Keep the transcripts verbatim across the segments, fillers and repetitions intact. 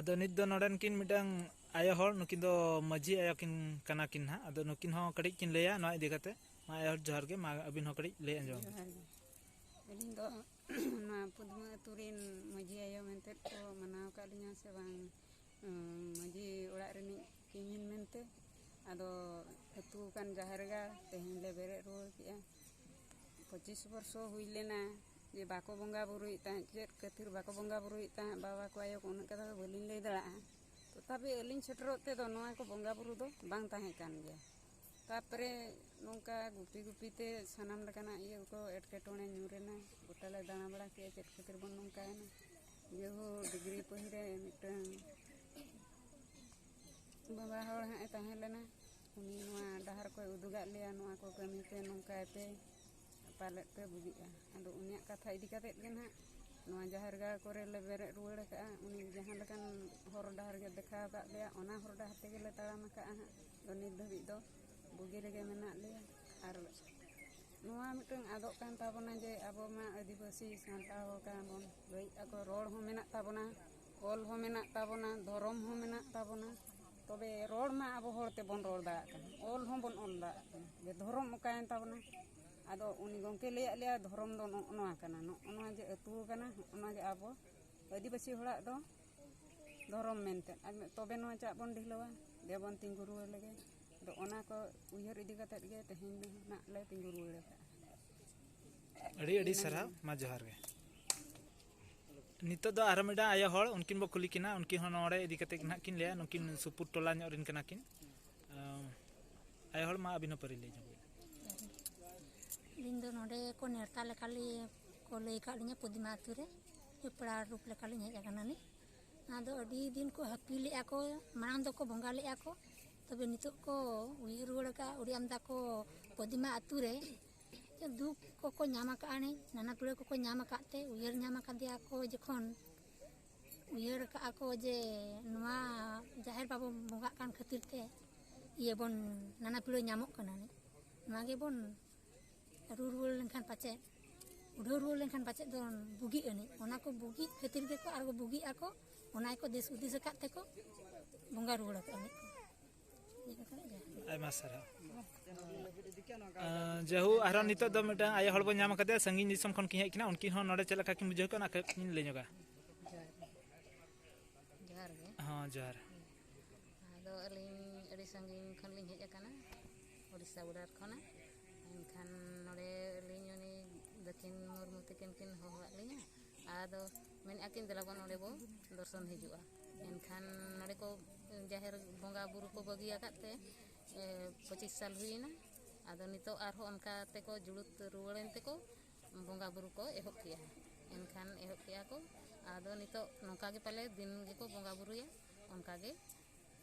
ᱟᱫᱚ ᱱᱤᱛ ᱫᱚ ᱱᱚᱰᱮᱱ ᱠᱤᱱ ᱢᱤᱫᱴᱟᱝ ᱟᱭᱳ ᱦᱚᱲ, ᱱᱩᱠᱤᱱ ᱫᱚ ᱢᱟᱹᱡᱷᱤ ᱟᱭᱳ ᱠᱤᱱ ᱠᱟᱱᱟ ᱠᱤᱱ ᱱᱟᱦᱟᱜ᱾ ᱟᱫᱚ ᱱᱩᱠᱤᱱ ᱦᱚᱸ ᱠᱟᱹᱴᱤᱡ ᱠᱤᱱ ᱞᱟᱹᱭᱟ ᱱᱚᱣᱟ ᱤᱫᱤ ᱠᱟᱛᱮ᱾ ᱢᱟ ᱟᱭᱳ ᱦᱚᱲ, ᱡᱚᱦᱟᱨ ᱜᱮ᱾ ᱢᱟ ᱟᱹᱵᱤᱱ ᱦᱚᱸ ᱠᱟᱹᱴᱤᱡ ᱞᱟᱹᱭ ᱟᱸᱡᱚᱢ ᱵᱤᱱ᱾ ᱡᱚᱦᱟᱨ ᱜᱮ᱾ ᱟᱹᱞᱤᱧ ᱫᱚ ᱱᱚᱣᱟ ᱯᱩᱫᱽᱢᱟᱹ ᱟᱹᱛᱩ ᱨᱮᱱ ᱢᱟᱹᱡᱷᱤ ᱟᱭᱳ ᱢᱮᱱᱛᱮ ᱠᱚ ᱢᱟᱱᱟᱣ ᱟᱠᱟᱫ ᱞᱤᱧᱟ ᱥᱮ ᱵᱟᱝ, ᱩᱸ, ᱢᱟᱹᱡᱷᱤ ᱚᱲᱟᱜ ᱨᱤᱱᱤᱡ ᱠᱤᱢᱤᱱ ᱢᱮᱱᱛᱮ᱾ ᱟᱫᱚ ᱟᱹᱛᱩ ᱠᱟᱱ ᱡᱟᱦᱮᱨ ᱜᱟᱲ ᱛᱮᱦᱮᱧ ᱞᱮ ᱵᱮᱨᱮᱫ ᱨᱩᱣᱟᱹᱲ ᱠᱮᱜᱼᱟ᱾ ᱯᱚᱸᱪᱤᱥ ᱵᱚᱨᱥᱚ ᱦᱩᱭ ᱞᱮᱱᱟ ᱡᱮ ᱵᱟᱠᱚ ᱵᱚᱸᱜᱟ ᱵᱩᱨᱩᱭᱮᱫ ᱛᱟᱦᱮᱸᱫ, ᱪᱮᱫ ᱠᱷᱟᱹᱛᱤᱨ ᱵᱟᱠᱚ ᱵᱚᱸᱜᱟ ᱵᱩᱨᱩᱭᱮᱫ ᱛᱟᱦᱮᱸᱫ, ᱵᱟᱵᱟ ᱠᱚ ᱟᱭᱳ ᱠᱚ ᱩᱱᱟᱹᱜ ᱠᱟᱛᱷᱟ ᱫᱚ ᱵᱟᱹᱞᱤᱧ ᱞᱟᱹᱭ ᱫᱟᱲᱮᱭᱟᱜᱼᱟ᱾ ᱛᱚᱛᱷᱟᱯᱤ ᱟᱹᱞᱤᱧ ᱥᱮᱴᱮᱨᱚᱜ ᱛᱮᱫᱚ ᱱᱚᱣᱟ ᱠᱚ ᱵᱚᱸᱜᱟ ᱵᱩᱨᱩ ᱫᱚ ᱵᱟᱝ ᱛᱟᱦᱮᱸ ᱠᱟᱱ ᱜᱮᱭᱟ᱾ ᱛᱟᱨᱯᱚᱨᱮ ᱱᱚᱝᱠᱟ ᱜᱩᱯᱤ ᱜᱩᱯᱤ ᱛᱮ ᱥᱟᱱᱟᱢ ᱞᱮᱠᱟᱱᱟᱜ ᱤᱭᱟᱹ ᱠᱚ ᱮᱴᱠᱮᱴᱚᱬᱮ ᱧᱩᱨ ᱮᱱᱟ, ᱜᱚᱴᱟ ᱞᱮ ᱫᱟᱬᱟ ᱵᱟᱲᱟ ᱠᱮᱜᱼᱟ, ᱪᱮᱫ ᱠᱷᱟᱹᱛᱤᱨ ᱵᱚᱱ ᱱᱚᱝᱠᱟᱭᱮᱱᱟ᱾ ᱡᱮᱦᱳ, ᱰᱤᱜᱽᱨᱤ ᱯᱟᱹᱦᱤᱞ ᱨᱮ ᱢᱤᱫᱴᱟᱝ ᱵᱟᱵᱟ ᱦᱚᱲ ᱦᱟᱸᱜ ᱮ ᱛᱟᱦᱮᱸ ᱞᱮᱱᱟ, ᱩᱱᱤ ᱱᱚᱣᱟ ᱰᱟᱦᱟᱨ ᱠᱚᱭ ᱩᱫᱩᱜᱟᱫ ᱞᱮᱭᱟ, ᱱᱚᱣᱟ ᱠᱚ ᱠᱟᱹᱢᱤ ᱯᱮ, ᱱᱚᱝᱠᱟᱭ ᱯᱮ, ᱯᱟᱞᱮᱫ ᱯᱮ ᱵᱩᱜᱤᱜᱼᱟ᱾ ᱟᱫᱚ ᱩᱱᱤᱭᱟᱜ ᱠᱟᱛᱷᱟ ᱤᱫᱤ ᱠᱟᱛᱮᱫ ᱜᱮ ᱱᱟᱦᱟᱜ ᱱᱚᱣᱟ ᱡᱟᱦᱮᱨ ᱜᱟᱲ ᱠᱚᱨᱮ ᱞᱮ ᱵᱮᱨᱮᱫ ᱨᱩᱣᱟᱹᱲ ᱟᱠᱟᱫᱼᱟ᱾ ᱩᱱᱤ ᱡᱟᱦᱟᱸ ᱞᱮᱠᱟᱱ ᱦᱚᱨ ᱰᱟᱦᱟᱨ ᱜᱮ ᱫᱮᱠᱷᱟᱣ ᱟᱠᱟᱫ ᱞᱮᱭᱟ, ᱚᱱᱟ ᱦᱚᱨ ᱰᱟᱦᱟᱨ ᱛᱮᱜᱮ ᱞᱮ ᱛᱟᱲᱟᱢ ᱟᱠᱟᱫᱼᱟ ᱦᱟᱸᱜ᱾ ᱫᱚ ᱱᱤᱛ ᱫᱷᱟᱹᱵᱤᱡ ᱫᱚ ᱵᱩᱜᱤ ᱨᱮᱜᱮ ᱢᱮᱱᱟᱜ ᱞᱮᱭᱟ᱾ ᱟᱨ ᱱᱚᱣᱟ ᱢᱤᱫᱴᱟᱝ ᱟᱫᱚᱜ ᱠᱟᱱ ᱛᱟᱵᱚᱱᱟ ᱡᱮ ᱟᱵᱚ ᱢᱟ ᱟᱹᱫᱤᱵᱟᱹᱥᱤ ᱥᱟᱱᱛᱟᱲ ᱦᱚᱲ ᱠᱟᱱᱟ ᱵᱚᱱ, ᱞᱟᱹᱭᱮᱫᱼᱟ ᱠᱚ ᱨᱚᱲ ᱦᱚᱸ ᱢᱮᱱᱟᱜ ᱛᱟᱵᱚᱱᱟ, ᱚᱞ ᱦᱚᱸ ᱢᱮᱱᱟᱜ ᱛᱟᱵᱚᱱᱟ, ᱫᱷᱚᱨᱚᱢ ᱦᱚᱸ ᱢᱮᱱᱟᱜ ᱛᱟᱵᱚᱱᱟ᱾ ᱛᱚᱵᱮ ᱨᱚᱲ ᱢᱟ ᱟᱵᱚ ᱦᱚᱲ ᱛᱮᱵᱚᱱ ᱨᱚᱲ ᱫᱟᱲᱮᱭᱟᱜ ᱠᱟᱱᱟ, ᱚᱞ ᱦᱚᱸᱵᱚᱱ ᱚᱞ ᱫᱟᱲᱮᱭᱟᱜ ᱠᱟᱱᱟ, ᱡᱮ ᱫᱷᱚᱨᱚᱢ ᱚᱠᱟᱭᱮᱱ ᱛᱟᱵᱚᱱᱟ? ᱟᱫᱚ ᱩᱱᱤ ᱜᱚᱢᱠᱮ ᱞᱟᱹᱭᱟᱫ ᱞᱮᱭᱟ ᱫᱷᱚᱨᱚᱢ ᱫᱚ ᱱᱚᱜᱼᱚ ᱱᱚᱣᱟ ᱠᱟᱱᱟ, ᱱᱚᱜᱼᱚ ᱱᱚᱣᱟ ᱡᱮ ᱟᱹᱛᱩ ᱠᱟᱱᱟ, ᱱᱚᱜᱼᱚ ᱱᱚᱣᱟ ᱡᱮ ᱟᱵᱚ ᱟᱹᱫᱤᱵᱟᱹᱥᱤ ᱦᱚᱲᱟᱜ ᱫᱚ ᱫᱷᱚᱨᱚᱢ ᱢᱮᱱᱛᱮ᱾ ᱟᱨ ᱛᱚᱵᱮ ᱱᱚᱣᱟ ᱪᱟᱜ ᱵᱚᱱ ᱰᱷᱤᱞᱟᱹᱣᱟ, ᱫᱮᱵᱚᱱ ᱛᱤᱸᱜᱩ ᱨᱩᱣᱟᱹᱲ ᱞᱮᱜᱮ᱾ ᱟᱫᱚ ᱚᱱᱟ ᱠᱚ ᱩᱭᱦᱟᱹᱨ ᱤᱫᱤ ᱠᱟᱛᱮᱫ ᱜᱮ ᱛᱮᱦᱮᱧ ᱫᱚ ᱱᱟᱜ ᱞᱮ ᱛᱤᱸᱜᱩ ᱨᱩᱣᱟᱹᱲ ᱟᱠᱟᱫᱼᱟ᱾ ᱟᱹᱰᱤ ᱟᱹᱰᱤ ᱥᱟᱨᱦᱟᱣ, ᱢᱟ ᱡᱚᱦᱟᱨ ᱜᱮ᱾ ᱱᱤᱛᱚᱜ ᱫᱚ ᱟᱨᱦᱚᱸ ᱢᱤᱫᱴᱟᱝ ᱟᱭᱳ ᱦᱚᱲ, ᱩᱱᱠᱤᱱ ᱵᱚ ᱠᱩᱞᱤ ᱠᱤᱱᱟ, ᱩᱱᱠᱤᱱ ᱦᱚᱸ ᱱᱚᱰᱮ ᱤᱫᱤ ᱠᱟᱛᱮᱫ ᱜᱮ ᱱᱟᱦᱟᱜ ᱠᱤᱱ ᱞᱟᱹᱭᱟ᱾ ᱱᱩᱠᱤᱱ ᱥᱩᱯᱩᱨ ᱴᱚᱞᱟ ᱧᱚᱜ ᱨᱮᱱ ᱠᱟᱱᱟ ᱠᱤᱱ᱾ ᱟᱸ, ᱟᱭᱳ ᱦᱚᱲ, ᱢᱟ ᱟᱹᱵᱤᱱ ᱦᱚᱸ ᱯᱟᱹᱨᱤ ᱞᱟᱹᱭ ᱧᱚᱜ ᱵᱤᱱ᱾ ᱟᱹᱞᱤᱧ ᱫᱚ ᱱᱚᱰᱮ ᱠᱚ ᱱᱮᱣᱛᱟ ᱞᱮᱠᱟᱞᱤᱧ ᱠᱚ ᱞᱟᱹᱭ ᱟᱠᱟᱫ ᱞᱤᱧᱟᱹ, ᱯᱩᱫᱤᱢᱟ ᱟᱹᱛᱩ ᱨᱮ ᱯᱮᱲᱟ ᱨᱩᱯ ᱞᱮᱠᱟᱞᱤᱧ ᱦᱮᱡ ᱟᱠᱟᱱᱟᱞᱤᱧ᱾ ᱟᱫᱚ ᱟᱹᱰᱤ ᱫᱤᱱ ᱠᱚ ᱦᱟᱹᱯᱤ ᱞᱮᱫᱼᱟ ᱠᱚ, ᱢᱟᱲᱟᱝ ᱫᱚᱠᱚ ᱵᱚᱸᱜᱟ ᱞᱮᱫᱼᱟ ᱠᱚ, ᱛᱚᱵᱮ ᱱᱤᱛᱚᱜ ᱠᱚ ᱩᱭᱦᱟᱹᱨ ᱨᱩᱣᱟᱹᱲ ᱟᱠᱟᱫᱼᱟ᱾ ᱟᱹᱰᱤ ᱟᱢᱫᱟ ᱠᱚ ᱯᱚᱫᱤᱢᱟ ᱟᱹᱛᱩ ᱨᱮ ᱫᱩᱠ ᱠᱚᱠᱚ ᱧᱟᱢ ᱟᱠᱟᱫᱼᱟ, ᱱᱮ ᱱᱟᱱᱟ ᱯᱤᱲᱟᱹ ᱠᱚᱠᱚ ᱧᱟᱢ ᱟᱠᱟᱫ ᱛᱮ ᱩᱭᱦᱟᱹᱨ ᱧᱟᱢ ᱟᱠᱟᱫᱮᱭᱟ ᱠᱚ ᱡᱚᱠᱷᱚᱱ, ᱩᱭᱦᱟᱹᱨ ᱟᱠᱟᱫᱼᱟ ᱠᱚ ᱡᱮ ᱱᱚᱣᱟ ᱡᱟᱦᱮᱨ ᱵᱟᱵᱚ ᱵᱚᱸᱜᱟᱜ ᱠᱟᱱ ᱠᱷᱟᱹᱛᱤᱨ ᱛᱮ ᱤᱭᱟᱹ ᱵᱚᱱ ᱱᱟᱱᱟ ᱯᱤᱲᱟᱹ ᱧᱟᱢᱚᱜ ᱠᱟᱱᱟ, ᱱᱮ ᱱᱚᱣᱟ ᱜᱮᱵᱚᱱ ᱨᱩ ᱨᱩᱣᱟᱹᱲ ᱞᱮᱱᱠᱷᱟᱱ ᱯᱟᱪᱮᱫ ᱩᱰᱷᱟᱹᱣ ᱨᱩᱣᱟᱹᱲ ᱞᱮᱱᱠᱷᱟᱱ ᱯᱟᱪᱮᱫ ᱫᱚ ᱵᱩᱜᱤᱜ ᱟᱹᱱᱤᱡ, ᱚᱱᱟ ᱠᱚ ᱵᱩᱜᱤᱜ ᱠᱷᱟᱹᱛᱤᱨ ᱜᱮᱠᱚ ᱟᱨ ᱠᱚ ᱵᱩᱜᱤᱜ ᱟᱠᱚ, ᱚᱱᱟ ᱜᱮᱠᱚ ᱫᱤᱥ ᱦᱩᱫᱤᱥ ᱟᱠᱟᱫ ᱛᱮᱠᱚ ᱵᱚᱸᱜᱟ ᱨᱩᱣᱟᱹᱲ ᱟᱠᱟᱫ ᱟᱹᱱᱤᱡ ᱠᱚ᱾ ᱟᱭᱢᱟ ᱥᱟᱨᱦᱟᱣ᱾ ᱟᱸ, ᱡᱟᱦᱳ, ᱟᱨᱦᱚᱸ ᱱᱤᱛᱚᱜ ᱫᱚ ᱢᱤᱫᱴᱟᱝ ᱟᱭᱳ ᱦᱚᱲ ᱵᱚᱱ ᱧᱟᱢ ᱟᱠᱟᱫᱮᱭᱟ, ᱥᱟᱺᱜᱤᱧ ᱫᱤᱥᱚᱢ ᱠᱷᱚᱱ ᱠᱤᱱ ᱦᱮᱡ ᱠᱟᱱᱟ᱾ ᱩᱱᱠᱤᱱ ᱦᱚᱸ ᱱᱚᱰᱮ ᱪᱮᱫ ᱞᱮᱠᱟ ᱠᱤᱱ ᱵᱩᱡᱷᱟᱹᱣ ᱠᱟᱱᱟ, ᱠᱟᱹᱡ ᱠᱤᱱ ᱞᱟᱹᱭ ᱧᱚᱜᱟ᱾ ᱡᱚᱦᱟᱨ ᱜᱮ᱾ ᱡᱚᱦᱟᱨ ᱜᱮ᱾ ᱦᱚᱸ, ᱡᱚᱦᱟᱨ᱾ ᱟᱫᱚ ᱟᱹᱞᱤᱧ ᱟᱹᱰᱤ ᱥᱟᱺᱜᱤᱧ ᱠᱷᱚᱱ ᱞᱤᱧ ᱦᱮᱡ ᱟᱠᱟᱱᱟ, ᱳᱰᱤᱥᱟ ᱵᱚᱰᱟᱨ ᱠᱷᱚᱱᱟᱜ᱾ ᱮᱱᱠᱷᱟᱱ ᱱᱚᱰᱮ ᱟᱹᱞᱤᱧ ᱩᱱᱤ ᱫᱟᱹᱠᱤᱱ ᱢᱩᱨᱢᱩ ᱛᱟᱹᱠᱤᱱ ᱠᱤᱱ ᱦᱚᱦᱚᱣᱟᱫ ᱞᱤᱧᱟ᱾ ᱟᱫᱚ ᱢᱮᱱᱮᱫᱼᱟ ᱠᱤᱱ, ᱫᱮᱞᱟ ᱵᱚᱱ ᱱᱚᱰᱮ ᱵᱚ ᱫᱚᱨᱥᱚᱱ ᱦᱤᱡᱩᱜᱼᱟ᱾ ᱮᱱᱠᱷᱟᱱ ᱱᱚᱰᱮ ᱠᱚ ᱡᱟᱦᱮᱨ ᱵᱚᱸᱜᱟ ᱵᱩᱨᱩ ᱠᱚ ᱵᱟᱹᱜᱤ ᱟᱠᱟᱫ ᱛᱮ, ᱮ, ᱯᱚᱸᱪᱤᱥ ᱥᱟᱞ ᱦᱩᱭᱮᱱᱟ᱾ ᱟᱫᱚ ᱱᱤᱛᱚᱜ ᱟᱨᱦᱚᱸ ᱚᱱᱠᱟ ᱛᱮᱠᱚ ᱡᱩᱲᱩᱛ ᱨᱩᱣᱟᱹᱲᱮᱱ ᱛᱮᱠᱚ ᱵᱚᱸᱜᱟ ᱵᱩᱨᱩ ᱠᱚ ᱮᱦᱚᱵ ᱠᱮᱜᱼᱟ᱾ ᱮᱱᱠᱷᱟᱱ ᱮᱦᱚᱵ ᱠᱮᱜᱼᱟ ᱠᱚ᱾ ᱟᱫᱚ ᱱᱤᱛᱚᱜ ᱱᱚᱝᱠᱟ ᱜᱮ ᱯᱟᱞᱮ ᱫᱤᱱ ᱜᱮᱠᱚ ᱵᱚᱸᱜᱟ ᱵᱩᱨᱩᱭᱟ, ᱚᱱᱠᱟ ᱜᱮ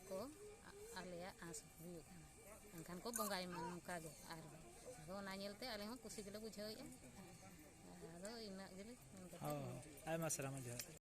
ᱠᱚ ᱟ-, ᱟᱞᱮᱭᱟᱜ ᱟᱸᱥ ᱦᱩᱭᱩᱜ ᱠᱟᱱᱟ᱾ ᱮᱱᱠᱷᱟᱱ ᱠᱚ ᱵᱚᱸᱜᱟᱭ ᱢᱟ ᱱᱚᱝᱠᱟ ᱜᱮ ᱟᱨᱦᱚᱸ᱾ ᱟᱫᱚ ᱚᱱᱟ ᱧᱮᱞᱛᱮ ᱟᱞᱮ ᱦᱚᱸ ᱠᱩᱥᱤ ᱜᱮᱞᱮ ᱵᱩᱡᱷᱟᱹᱣᱮᱫᱼᱟ᱾ ᱟᱫᱚ ᱤᱱᱟᱹᱜ ᱜᱮᱞᱮ ᱢᱮᱱ ᱠᱟᱛᱮ ᱦᱚᱸ, ᱟᱭᱢᱟ ᱥᱟᱨᱦᱟᱣ, ᱢᱟ ᱡᱚᱦᱟᱨ᱾